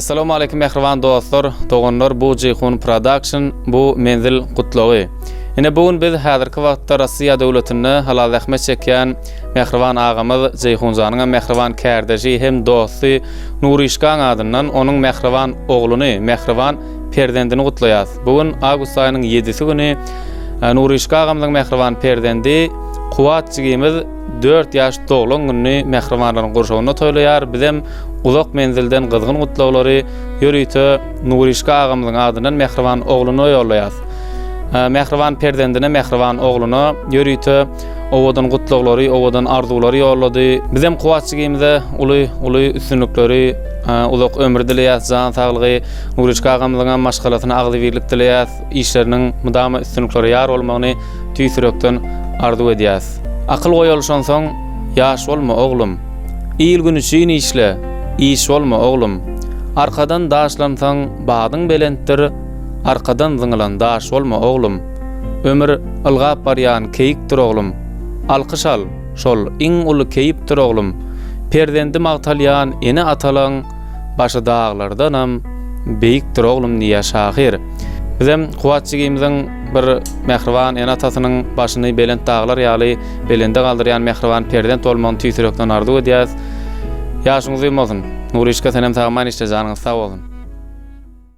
Essalamu aleýkum mähriban dostlar, doganlar bu Jeýhun Production, bu Menzil gutlagy. Ine bu gün biz häzirki wagtda Rossiýa döwletinde halal zähmet çekýän mähriban agamyz Jeýhunjanyň hem mähriban kärdeşi hem dosty Nuryşkaň adyndan onuň mähriban ogluny, mähriban perzendini gutlaýas. Bu gün awgust aýynyň ýedisi güni Nuryşka agamyzyň mähriban perzendi Kuwat jigimiz dört ýaş doglan gününi mähribanlaryň gurşawynda toýlaýar. Bizem uzak menzilden gyzgyn gutlaglary ýörite Nuryşka agamyzyň adyndan mähriban ogluna ýollaýas. Mähriban perzendine, mähriban ogluna ýörite owadan gutlaglary, owadan arzuwlary ýollady. Bizem Kuwat jigimize uly, uly üstünlikleri, uzak ömür dileýäs, jan saglygy, Nuryşka agamyzyňam maşgalasyna agzybirlik dileýäs, işleriniň mydama üstünliklere ýar bolmagyny tüýs ýürekden arzuw edýäs. Akyl goýalyşansoň, ýaş bolma, oglum. Il-gün üçin işle, iş bolma, oglum. Arkadan daşlansaň, badyň belentdir, arkadan zyňylan daş bolma, oglum. Ömür ylgap barýan keýikdir, oglum. Alkyş al, şol iň uly keýpdir, oglum. Perzendi magtalýan ene-atalaň başy daglardanam beýikdir, oglum diýýär şahyr. Bizem Kuwat jigimiziň bir mähriban ene-atasynyň başyny belent daglar ýaly belende galdyrýan mähriban perzent bolmagyny tüýs ýürekden arzuw edýäs. Ýaşyň uzyn bolsun. Nuryşka senem sagman işle janyňyz sag bolsun.